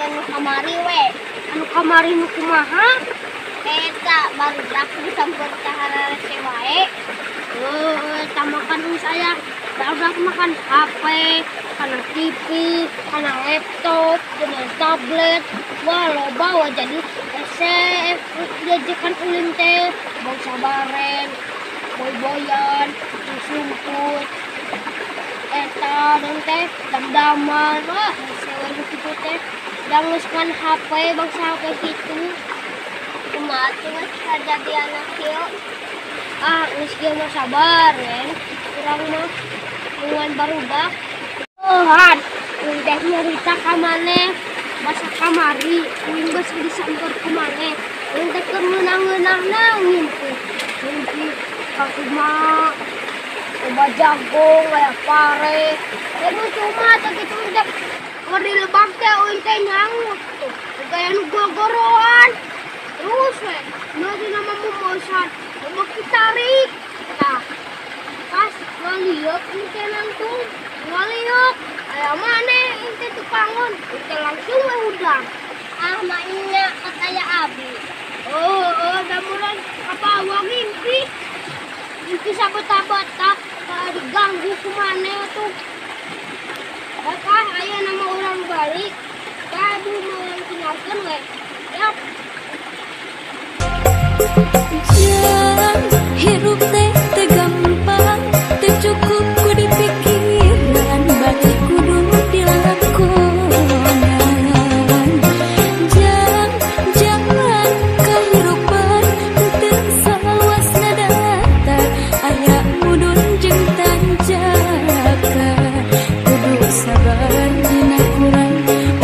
kejadian nu kamari we. Anu kamari nu kumaha? Eta barudak disamper ka hararese wae. Heuh, eta makan geus aya. Barudak makan HP, kana TV, kana laptop, dengan tablet. Wah, loba wa jadi hese diajakan ulin teh, bangsa baren, boy-boyan, sumput. Eta dan teh dam-daman, wah hese we nu kitu teh. Da geus kan HP, bangsa HP kitu. Kumaha tuh geus kajadianna kieu? Ah, geus kieu mah sabar, Nen. Urang mah nungguan barudak. Oh, han, uing teh nyarita ka maneh basa kamari, uing geus disamper ku maneh. Uing teh keur ngeunah-ngeunahna ngimpi. Ngimpi kakumaha loba jagung aya pare. Teh nu cuma teh kitu teh keur di lebak teh uing teh nyangut tuh. Gaya nu gogoroan. Terus we, nu nama mumusan, loba kitarik. Tah, pas ngaliuk ini teh langsung ngaliuk. Aya maneh ini teh tukangon, teh langsung we hudang. Ah, mainnya kataya abi. Oh, damuran apa awak mimpi? Mimpi sabeta-beta diganggu ku maneh tuh. Bakal aya nama orang balik, aduh mau tinggalkeun we. Ya. Jang hirup teh teu gampang, teu cukup ku dipikiran, bari kudu dilakonan. Jang jangan kahirupan teu salawasna datar, aya mudun jeung tanjakan. Kudu sabar dina kurang,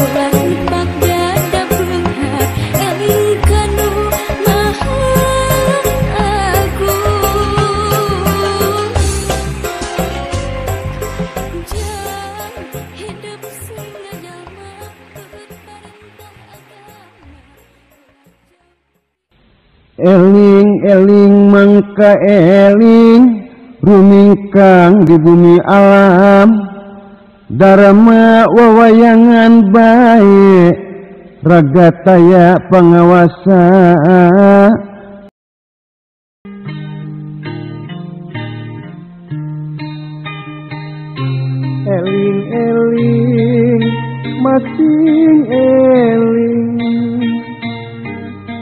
ulah nepak dada beunghar, eling ka nu maha agung. Jang hidup sing ngajalma teu parentah agama. Eling-eling mangka eling rumingkang di bumi alam, Dharma wawayangan bae raga taya pangawasa. Eling-eling masing eling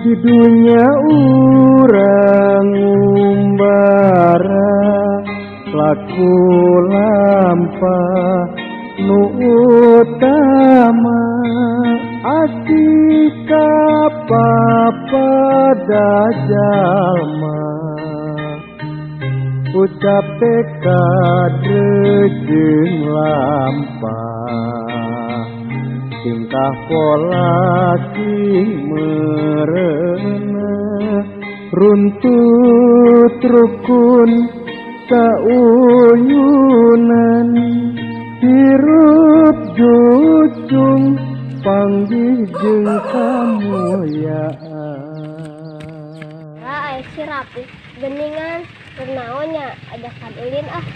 di dunia urang ngumbara, laku lampah nu utama asika papada jalma, ucap tekad jeung lampah, tingkah pola sing merenah, runtut rukun sauyunan, hirup jucung panggih jeung kamulyaan. Ah, aya si Rapi geningan keur naon nya ajakan ulin ah.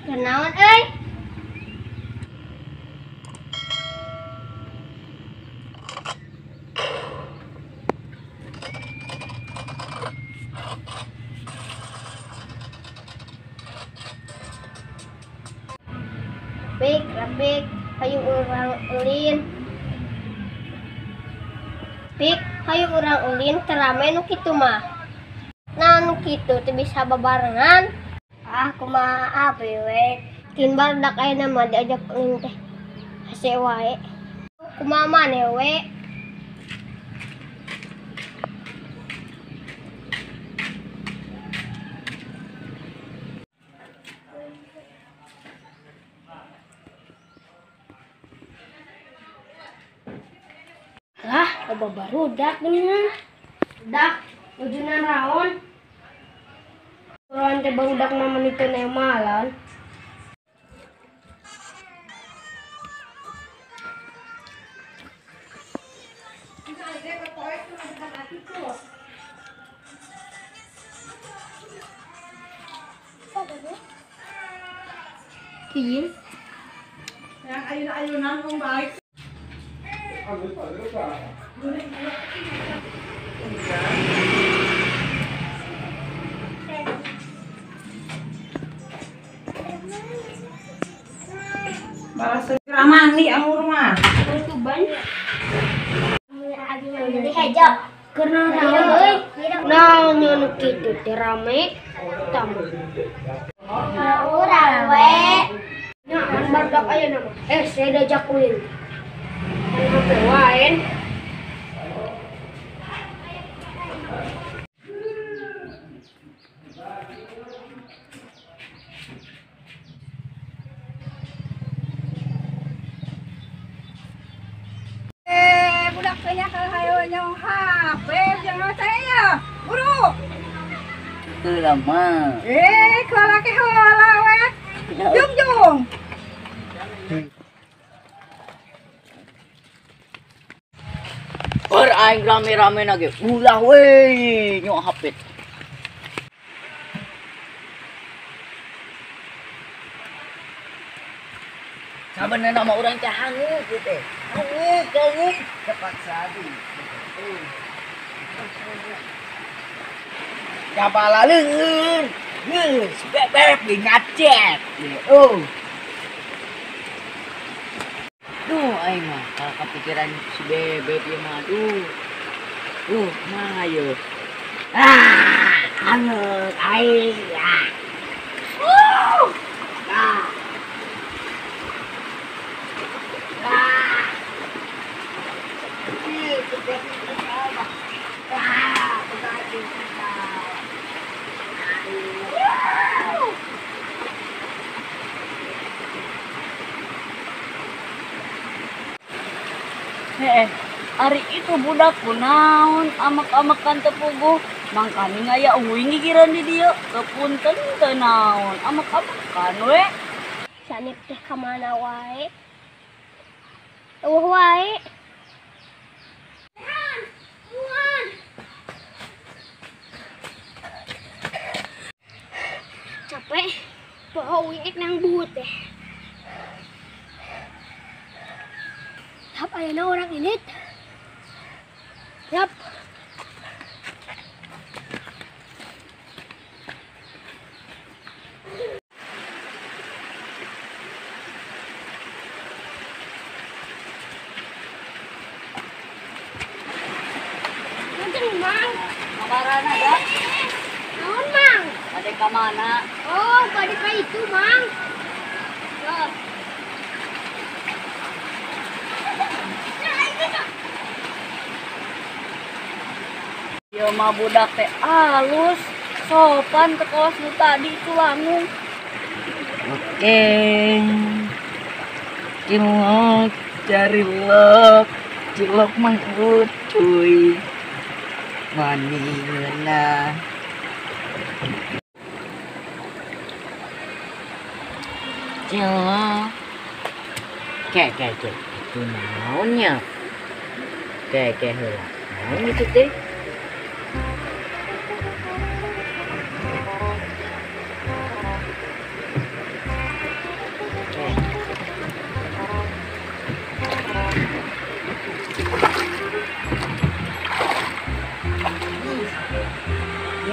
Keur naon euy? Rapik, rapik, hayu urang ulin. Pik, hayu urang ulin terame nu kitu mah. Nah, nu kitu teu bisa babarengan. Ah, kumaha api we. Kin barudak ayeuna mah diajak ulin teh. Hese wae. Kumaha maneh we? Lah, loba barudak geuningan. Dak, nujunan raon. Urang teh barudak mah meuni teu nemalan. Kijin. Ayun-ayunan kung balik. Balas ramani ang rumah. Tuban. Jadi hejo. Karena euy. Nah, nyono kitu teh rame tamu. Urang we. Nah, an badak aya nama. Saya diajak ulin. Kan HP wae. Budak teh nya kalau hayo nyong HP jangan saya buru. Teu lama. Kalau ke heula we. Jung jung. Ber aing rame-rame na ge. Ulah we nyok HP. Sabenerna mah urang teh hangut ieu teh. Hangut, hangut terpaksa di. Kapala leungeun. Geus bebek di ngacet. Oh. Duh aing mah kalau kepikiran si bebek ieu mah aduh. Duh, mah ieu. Ah, hangut aing. Ah. Ah. Ari itu budak kunaon amak-amakan tepuguh mangkani ngaya uing gigiran di dieu kepunten teu naon amak-amakan we sanip teh ka mana wae eueuh wae. Capek poho uing nang buut teh. Tap ayeuna orang ini. Yap. Mang, Mang. Kamarana ya? Naon, Mang? Bade ka mana? Oh, bade ka itu, Mang. Loh. Ieu mah budak teh alus, sopan teh kawas nu tadi itu langung. Oke. Cilok cari lok, cilok mah cuy. Mani ngeunah. Cilok. Ke ke ke. Itu naonnya? Ke ke heula. Naon itu teh?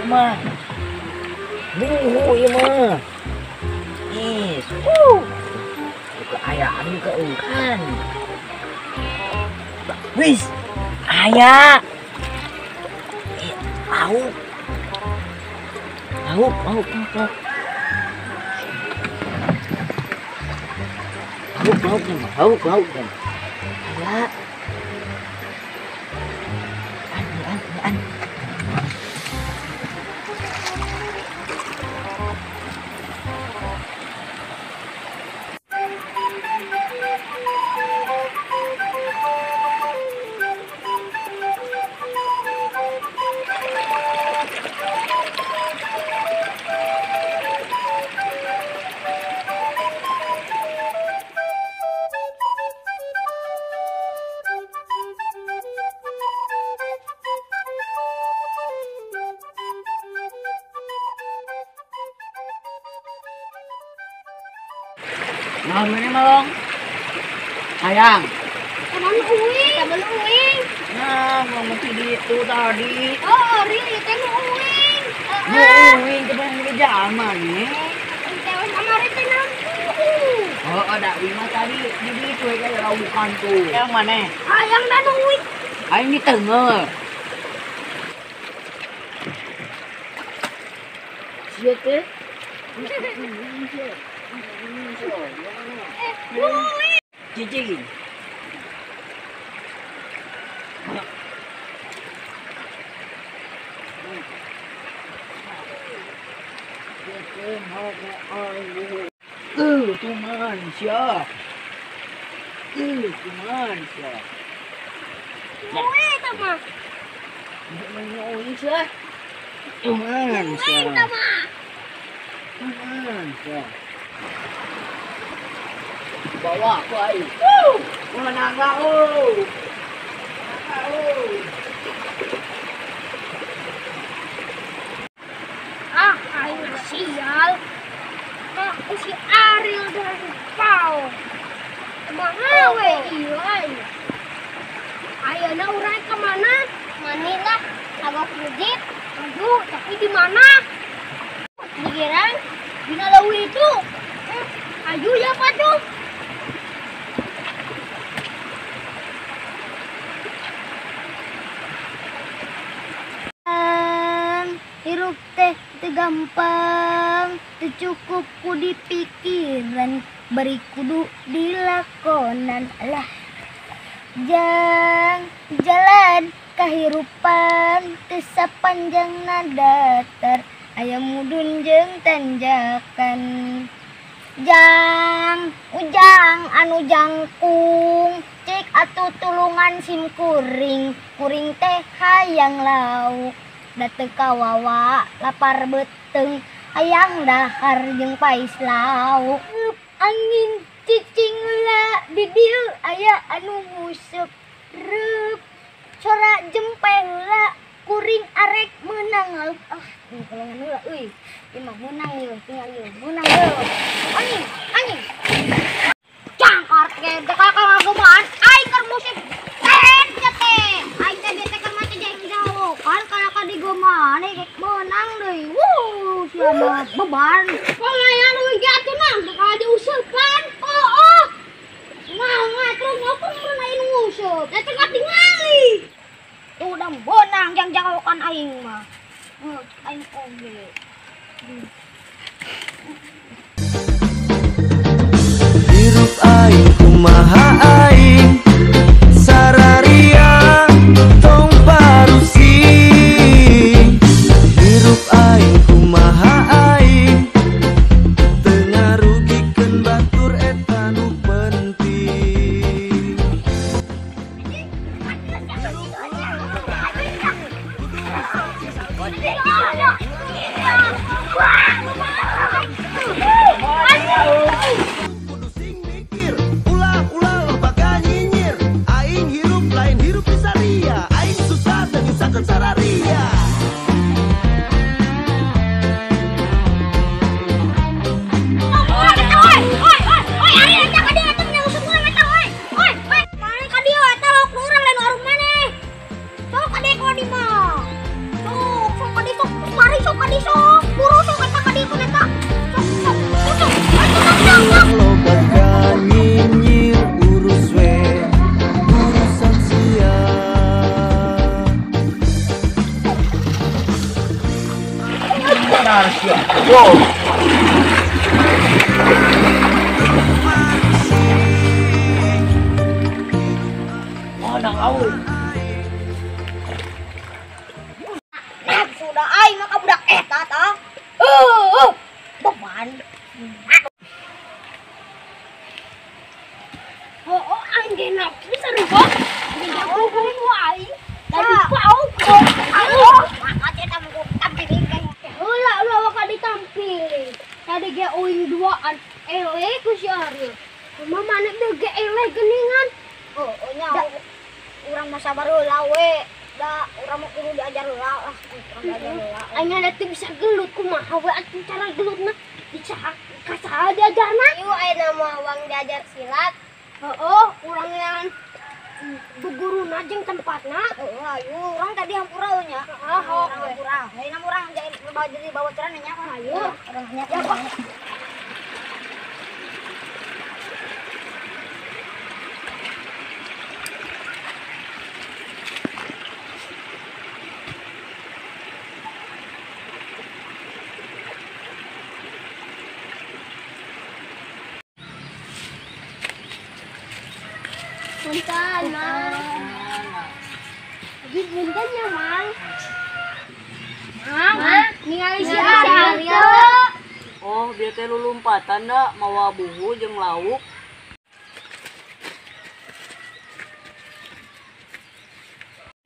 Mah, nuhu ieu mah. Is, keayaan keungkan. Wis, aya. Au. Au, au, au. Au, au, au, au. Aya. An, an, an. Naon mana malong? Hayang. Eta nu uing. Eta nu uing. Nah, ngomong ti ditu tadi. Oh, Ril ieu teh nu uing. Nu uing teh bener zaman nih. Teh kamari teh naon? Oh, ada uing mah tadi di ditu we kayak laukan tuh. Yang mana? Hayang da nu uing. Aing di tengah. Sia teh. Cicing. Tuman sia. Tuman sia. Uing eta mah. Uing sia. Tuman sia. Uing eta mah. Tuman sia. Bawa aku aing. Menang lah. Ah, aing sial. Aku si Ariel dari Pau. Kumaha we ieu aing. Ayeuna urang ka mana? Manila, kagok masjid. Aduh, tapi di mana? Dikirang dina leuwih itu. Ayo ya Pak tuh. Hirup teh teu gampang, teu cukup ku dipikiran, bari kudu dilakonan. Alah, jang jalan kahirupan teu sapanjangna datar, aya mudun jeung tanjakan. Jang ujang anu jangkung, cik atuh tulungan sim kuring, kuring teh hayang lauk. Da teu kawawa lapar beuteung hayang dahar jeung pais lauk. Angin cicing la di dieu aya anu nguseup reup sora jempe heula kuring arek meunang lauk. Ah, golongan heula euy. Ieu mah meunang ieu, tinggal ieu meunang ieu. Anjing, anjing. Cangkar ge teh kagomaan aing keur musik. Teh aing teh bete keur maca jeung jauh. Kan kana ka digomane rek meunang deui. Wuh, sia mah beban. Pamayan euy ge atuh nang bakal diuseupan. Oh, oh. Nah, ngatur ngopo mun aing nguseup. Da teu katingali. Udah bonang jang jauhkan aing mah. Aing oge. Hirup aing kumaha aing sararia tong parusi. Hirup aing kumaha aing teu ngarugikeun batur eta nu penting. Kudu sing mikir, ulah-ulah loba nyinyir. Aing hirup lain hirup bisa ria. Aing susah teu nyusahkeun sararia. Wow. Oh, nang aul. Nah, sudah aing mah ka budak eta tah. Beban. Oh, aing ge nafsu sarua. Aing aing. Tadi pau kok. Aduh, maka eta mah tampiling kan. Heula ulah waka ditampilin. Tadi ge uing duaan eleh ku si Ariel. Kumaha maneh teh ge eleh geuningan. Oh, nya urang mah sabar heula we. Da urang mah kudu diajar heula lah. Urang diajar heula. Aing teh bisa gelut kumaha we atuh cara gelutna. Bisa ka saha diajarna? Ieu ayeuna mah wang diajar silat. Heeh, urang yang guguruna jeung tempatna. Heeh, ayo urang tadi hampura nya. Heeh, urang hampura. Ayeuna urang jadi babaturan nya. Ayo, urang nya. Punten, Mang. Lagi punten ya, Mang. Mang, ningali si Ariel. Oh, bieu teh lulumpatan da mawa buhu jeung lauk.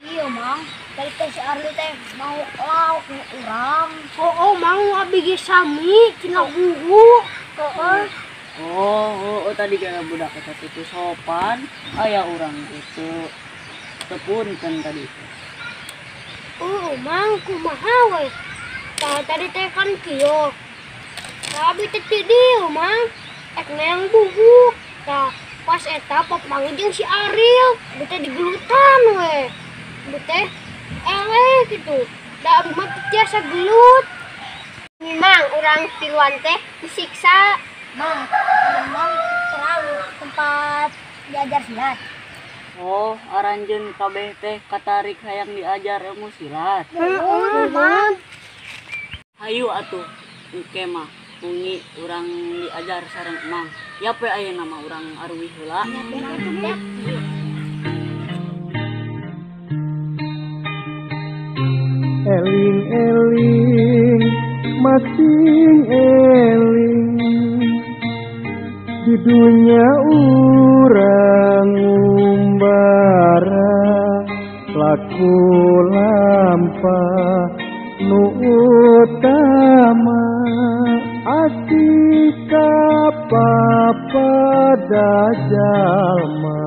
Iya, Mang. Tadi teh si Ariel teh mau lauk nu urang. Oh, Mang abi ge sami cenah buhu. Heeh. Oh, tadi kaya budak eta teh sopan, aya urang itu tepunten tadi. Oh, Mang kumaha we? Tah tadi teh kan kieu. Abi teh ti dieu, Mang. Ek neang buhu. Tah pas eta papanggih jeung si Ariel, abi teh digelutan we. Abi teh eleh kitu. Da abi mah teu tiasa gelut. Mang, urang tiluan teh disiksa. Mang, Mang terlalu tempat diajar silat. Oh, aranjeun kabeh teh katarik hayang diajar ilmu silat. Heeh, Mang. Hayu atuh, engke mah ungi urang diajar sareng Mang. Ya pe ayeuna mah urang aruwih heula. Eling-eling masing eling di dunia urang ngumbara laku lampah nu utama asika papada jalma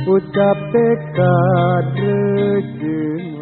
ucap tekad rejeng.